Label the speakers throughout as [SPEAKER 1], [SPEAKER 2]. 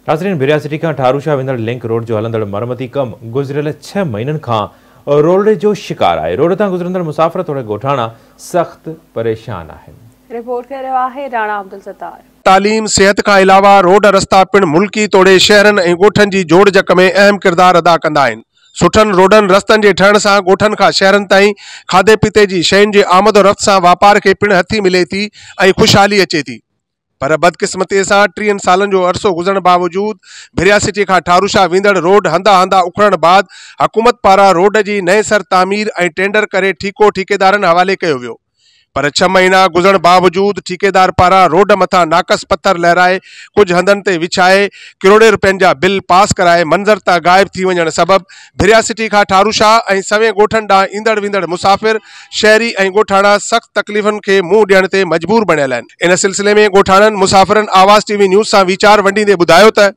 [SPEAKER 1] ناظرين ڀريا سٽي کان ٺاروشاه ويندڙ لنڪ روڊ جو هلندڙ مرمتي ڪم گذريل 6 مهينن کان رولڙي جو شڪار آهي. روڊ تان گذرندڙ مسافر توڙي ڳوٺاڻا سخت پريشان آهن.
[SPEAKER 2] رپورٽ ڪري رهيو آهي راڻا عبدالستار.
[SPEAKER 3] تعليم، صحت کان علاوه روڊ رستا پڻ ملڪي توڙي شهرن ۽ ڳوٺن جي جوڙجڪ ۾ اهم ڪردار ادا ڪندا آهن. سٺن روڊن رستن جي ٺهڻ سان ڳوٺن کان شهرن تائين کاڌي پيتي جي شين جي آمد و رفت سان واپار کي پڻ هٿي ملي ٿي ۽ خوشحالي اچي ٿي. پر بدقسمتي سان ٽيهن سالن جو عرصو گذرڻ باوجود ڀريا سٽي کان ٺاروشاه ويندڙ روڊ هنڌان هنڌان اکڙڻ بعد حڪومت پاران روڊ جي نئين سر تعمير ۽ ٽينڊر ڪري ٺيڪو ٺيڪيدارن حوالي ڪيو ويو پر ڇهه مهينا گذرڻ باوجود ٺيڪيدار پاران روڊ مٿان ناقص پٿر لهرائي ڪجهه هنڌن تي وڇائي ڪروڙين روپين جا بل پاس ڪرائي منظر تان غائب ٿي وڃڻ سبب ڀريا سٽي کان ٺاروشاه ۽ سوين ڳوٺن ڏانهن ايندڙ ويندڙ مسافر، شهري ۽ ڳوٺاڻا سخت تڪليفن کي منهن ڏيڻ تي مجبور بڻيل آهن. ان سلسلي ۾ ڳوٺاڻن مسافرن آواز ٽي وي نيوز سان ويچار ونڊيندي ٻڌايو ته.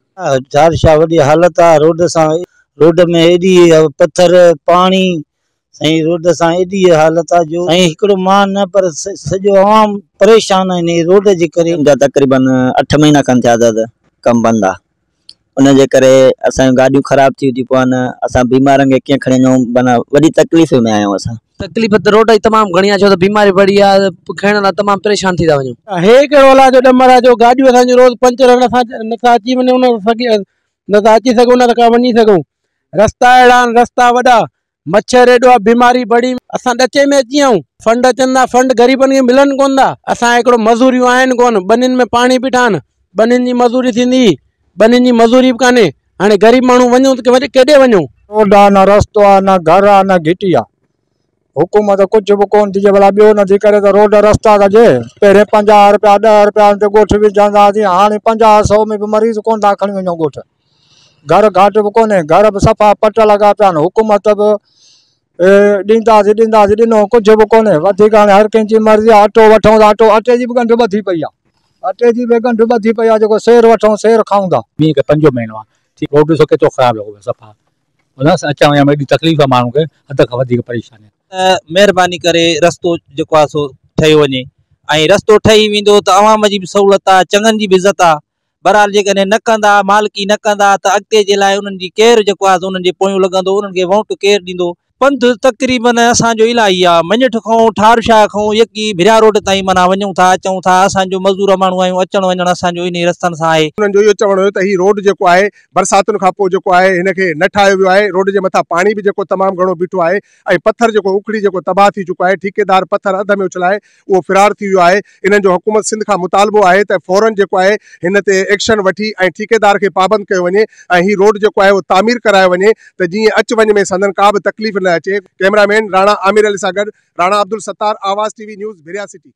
[SPEAKER 4] ٺاروشاه وڏي حالت آ روڊ سان روڊ ۾ ايڏي پٿر پاڻي سائين روڊ سان ايڏي حالت آ جو سائين هڪڙو مان نه پر سڄو عوام پريشان آ انهي روڊ جي ڪري.
[SPEAKER 5] جا تقريبن 8 مهينا کن ٿيا اٿس ڪم بند آ ان جي ڪري اسان جون گاڏيون خراب ٿيون ٿي پون اسان بيمارن کي ڪيئن کڻي وڃون معنيٰ وڏي تڪليف ۾ آهيون اسان.
[SPEAKER 6] تڪليف ته روڊ جي تمام گهڻي آهي ڇو ته بيماري وڏي آهي کڻڻ لاء تمام پريشان ٿي ٿا وڃون.
[SPEAKER 7] هي ڪهڙو الله جو ڏمر آهي جو گاڏيون اسان جون روز پنچر آهن نٿا اچي وڃون نه ٿا اچي سگهون نه ٿا وڃي سگهون رستا اهڙا آهن رستا وڏا مڇر ايڏو آ بيماري بڙي اسان ڏچي ۾ اچي ويا آهيون فنڊ اچن ٿا فنڊ غريبن کي ملن ڪون ٿا اسان هڪڙو مزوريون آهن ڪون ٻنين ۾ پاڻي بيٺا آهن ٻنين جي مزوري ٿيندي ٻنين جي مزوري به ڪانهي هاڻي غريب ماڻهو وڃون ته ڪيڏي وڃون.
[SPEAKER 8] روڊ آ نه رستو آ نه گهر آ نه گهٽي آ حڪومت ڪجهه به ڪون ٿي چئي ڀلا ٻيو نه ٿي ڪري ته روڊ رستا ته ڏي پهرين 50 رپيا 10 رپيا تي ڳوٺ وجهندا هئاسين هاڻي 50 سو ۾ به مريض ڪون ٿا کڻي وڃون ڳوٺ. گهر گهاٽ به ڪونهي، گهر به صفا پٽ لڳا پيا آهن، حڪومت به ڏينداسين ڏينداسين ڏنو ڪجهه به ڪونهي، وڌيڪ هاڻي هر ڪنهن جي مرضي آهي اٽو وٺون ته اٽو اٽي جي به ڳنڍ ٻڌي پئي آهي، اٽي جي به ڳنڍ ٻڌي پئي آهي جيڪو سير وٺون سير کائون ٿا.
[SPEAKER 9] مينهن کي پنجون مهينو آهي ٺيڪ روڊ ڏسو ڪيترو خراب لڳو پيو صفا بس اچڻ وڃڻ ۾ ايڏي تڪليف آهي ماڻهو کي حد کان وڌيڪ پريشاني آهي.
[SPEAKER 10] ته مهرباني ڪري رستو جيڪو آهي سو ٺهيو وڃي ۽ رستو ٺهي ويندو ته عوام جي به سهولت آهي چڱن جي به عزت آهي بهرحال جيڪڏهن نه ڪندا، مالڪي نه ڪندا ته اڳتي جي لاء انهن جي ڪير جيڪو آهي سو انهن جي پويون لڳندو، انهن کي وونٽ ڪير ڏيندو. پنڌ تقريبن اسان جو الاهي آ، مڃٺ کان ٺاروشاه کان يڪي ڀريا روڊ تائين معنيٰ وڃون ٿا اچون ٿا، اسان جو مزور ماڻهو آهيون اچڻ وڃڻ اسان جو انهي رستن سان آهي.
[SPEAKER 3] انهن جو اهو چوڻ هيو ته هي روڊ جيڪو آهي برساتن کان پوء جيڪو آهي هن کي نه ٺاهيو ويو آهي، روڊ جي مٿان پاڻي به جيڪو تمام گهڻو بيٺو آهي ۽ پٿر جيڪو اکڙي جيڪو تباهه ٿي چڪو آهي، ٺيڪيدار پٿر اڌ ۾ اڇلائي اهو فرار ٿي ويو آهي، انهن جو حڪومت سنڌ کان مطالبو آهي ته فورن جيڪو آهي هن تي ايڪشن وٺي ۽ ٺيڪيدار کي پابند ڪيو وڃي ۽ هي روڊ جيڪو آهي اهو تعمير ڪرايو وڃي ته جيئن اچ وڃ ۾ سندن ڪا به تڪليف نه اچي، ڪئميرا مين راڻا عامر علي سان گڏ Rana Abdul Sattar, Awaz T V news, Bhiria city.